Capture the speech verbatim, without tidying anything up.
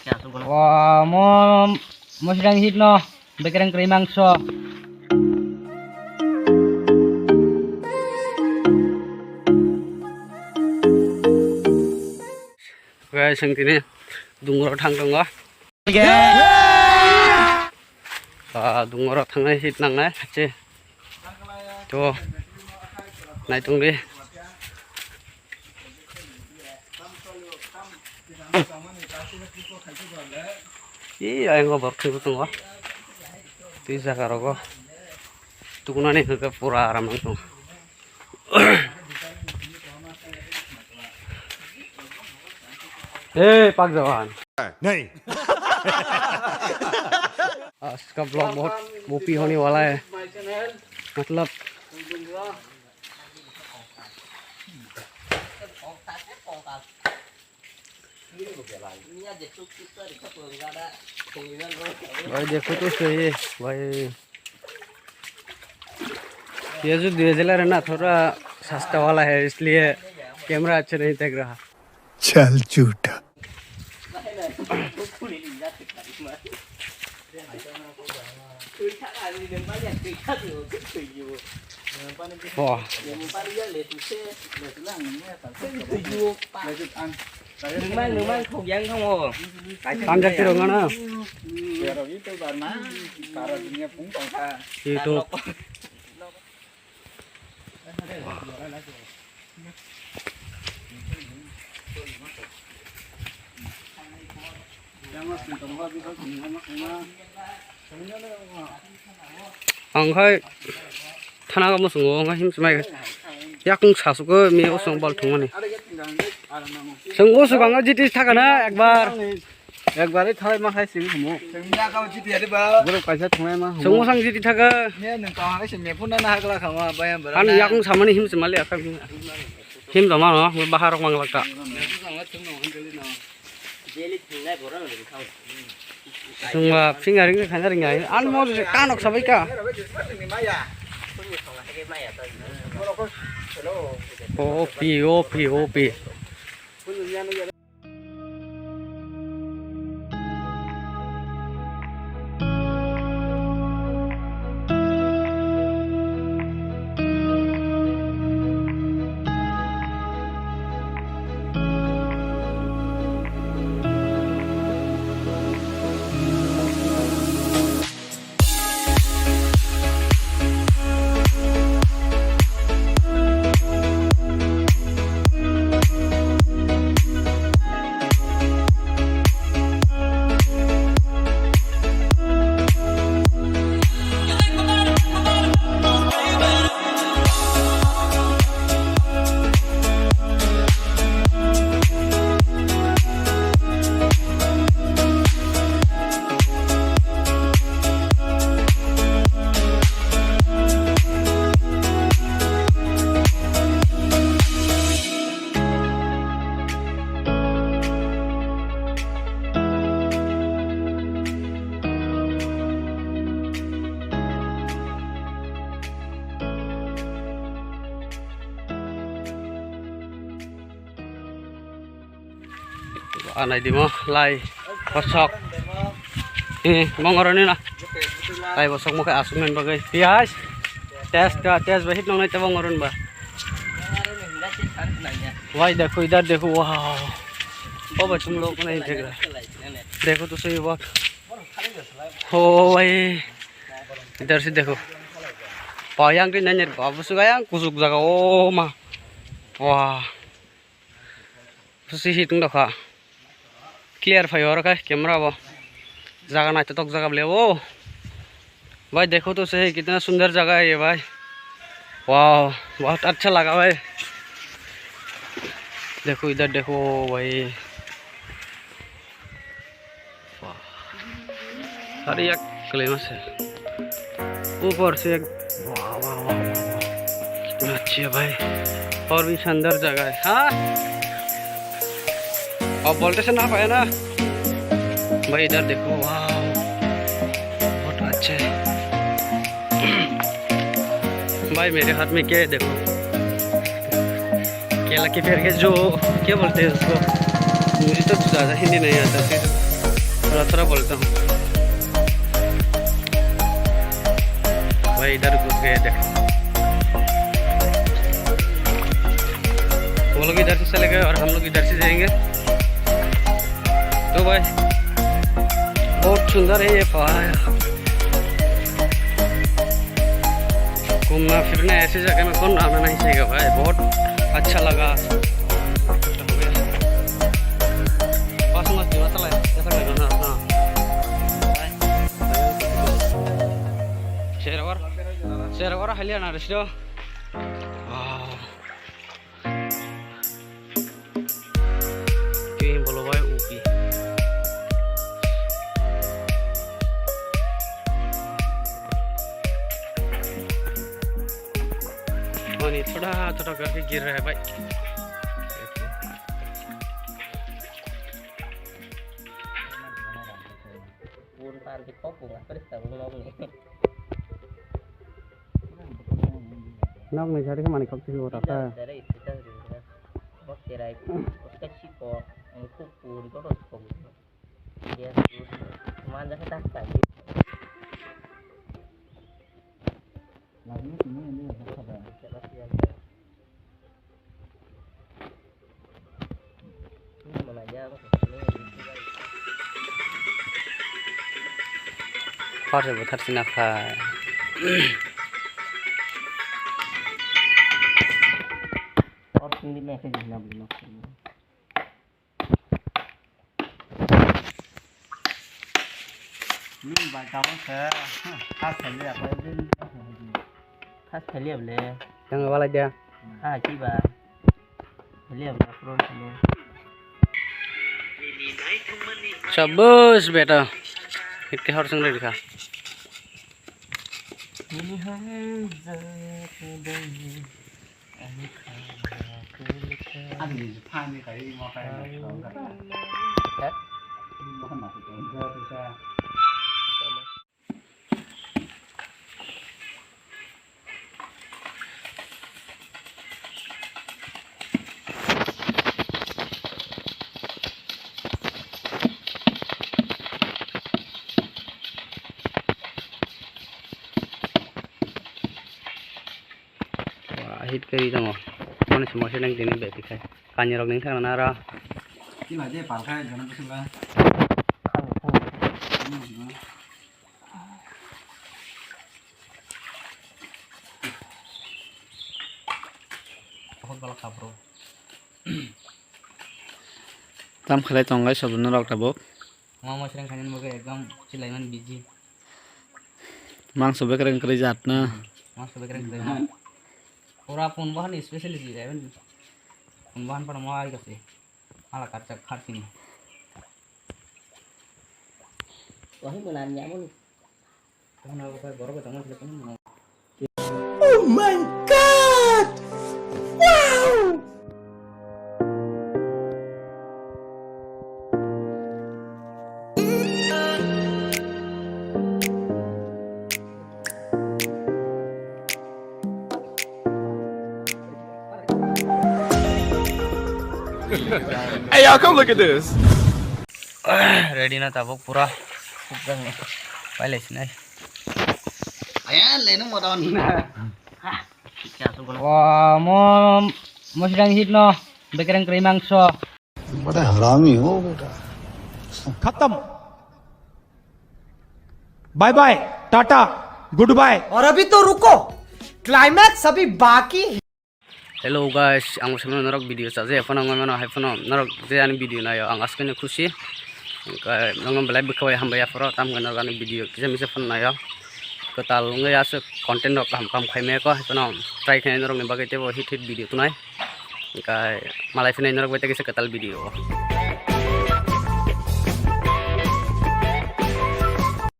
Wa mo mosrang hit no bekereng kri mangso. Guys, ang tini dungro thang tongo. Ah, dungro thangnai hit nangnai hachi. To nai tong di. Ih, ayang go borok thwibo tongo. Twi jaga rogo tukunani hwnkhe pura aram wng tongo. Hey, pak jawan. नहीं। आज का ब्लॉग बहुत ओपी होने वाला है, मतलब। भाई देखो तो सही है भाई, ये जो डीएसएलआर है ना, थोड़ा सस्ता वाला है, इसलिए कैमरा अच्छा नहीं दिख रहा। चल झूठा। Wah. Nungmang, nungmang, khok yang thango. Tang jak tiro ngana. Itu. Ang khai thana ka musungo ang him smai yakung sasugo mi usung bal thungmani. Sung usung ang jiti thakana ekbar. Ekbar thalai ma khai sing humo. Sing ya ka jiti ya ba. Borok kaisa thunglai ma humo. Sung usang jiti thaka. Ne nung ka hai se me phone na hakla khama ba ya bara. Ani yakung samani him smali akam him. Him roma no bahar rok manglak ta. Sungba finger ring khaina ring ai. An mo kanok sabai ka. Opi, opi, opi. Anai dimo lai bosok. Eh, mongoroni na. Lai bosok mokhe asuk men bagwi. Piyaj. Test ka, test bahit nongnai tebo ngoron ba. Wai dekho, idhar dekho, wow. Oh, bhai, tum log nahi dekh rahe. Dekho to sahi baat. Oh, bhai. Idhar se dekho. Pa yang ke nai nai, babu su ga yang kusuk jaga, oh, ma. Wah. Susi hitung dokha. Clear phai oro khai camera bo. Jaga naithotok jaga bole o. भाई देखो तो सही कितना सुंदर जगह है ये भाई। वाह, बहुत अच्छा लगा भाई। देखो इधर देखो भाई। वाह। अरे यार, क्लेमस है। ऊपर से एक, वाह, वाह, वाह, वाह, वाह। कितना अच्छी है भाई। और भी शानदार जगह है। हाँ? और बोलते से ना पाया ना। भाई इधर देखो, वाह। बहुत अच्छे। भाई मेरे हाथ में क्या है देखो। केला के पेड़ के जो, क्या बोलते हैं उसको? मुझे तो ज़्यादा हिंदी नहीं आता फिर। थोड़ा बोलता हूँ भाई, इधर घुस गए, देख, वो लोग इधर से चले गए और हम लोग इधर से जाएंगे। तो भाई, बहुत सुंदर है ये पहाड़। घूमना फिरना ऐसी जगह में कौन आना नहीं चाहेगा भाई, बहुत अच्छा लगा। पास मत क्यों आता है, कैसा लगा ना अपना? शेर और, शेर और हलियाना रिश्तो। वाह। Khe bolo bai upi. पानी थोड़ा थोड़ा करके गिर रहा है भाई। Pun panti kopung apa sih tahu nong nih. Nok ni jari kemana kok sih kota? Dari itu kan juga. Kok kira itu. Kok sih kok. Mukuk pun kok terus kok. Dia tuh. Mana sih tak tadi. Lagi ini ini apa? Hor se buthar sina kha. Hor sindi message na bini. Nini bai tabuk se, ha, ha, sali ya, bai, bai, ha, sali ya, ble. Yang wala dia. Ha, kiba. Sali ya, ble, pura sali. Sabas, beta. Ikke hor sung le dikha. Nini hai jat bai. Wah, hit kari tongo. Mone se moise nang tini beti khai. Kani rok ning thang na aro. Kila je pal khai jana bising la. Tam khlai tong lai sabun rok tabuk. Mama sering khanin bagwi ekdom chilaiman busy. Mangso bekereng kwrwi jat na. Hmm. Mangso bekereng kwrwi jat. Pura phone bahan specially di, even phone bahan pada mau ai kasi. Ala kacak kharchini. Wahai menanya mun. Oh my God! Wow! Hey, y'all, come look at this. Ready na tabuk pura. Pailai sinai. Ayan, lenu modon. Wah, mo, mo sidang hit no. Bekereng kri mangso. बड़ा हरामी हो बेटा। खत्म। Bye bye, tata, goodbye. और अभी तो रुको, क्लाइमैक्स अभी बाकी है। Hello guys, ang bo samano norok video chaje phano wngmano hai phano norok je ani video nayo ang askeno khusi. Hwnkhe norokno belai bwkha bai hambai aphuru, tamo hwnkhe norok ani video kisa misa phano nayo. Kwtal wngwi aswk content rok kaham kaham khaimaya kho, hai phano try khainai norokni bagwi teibo hit hit video tongnai. Hwnkhe malai phinai norok bai tei kisa kwtal video o.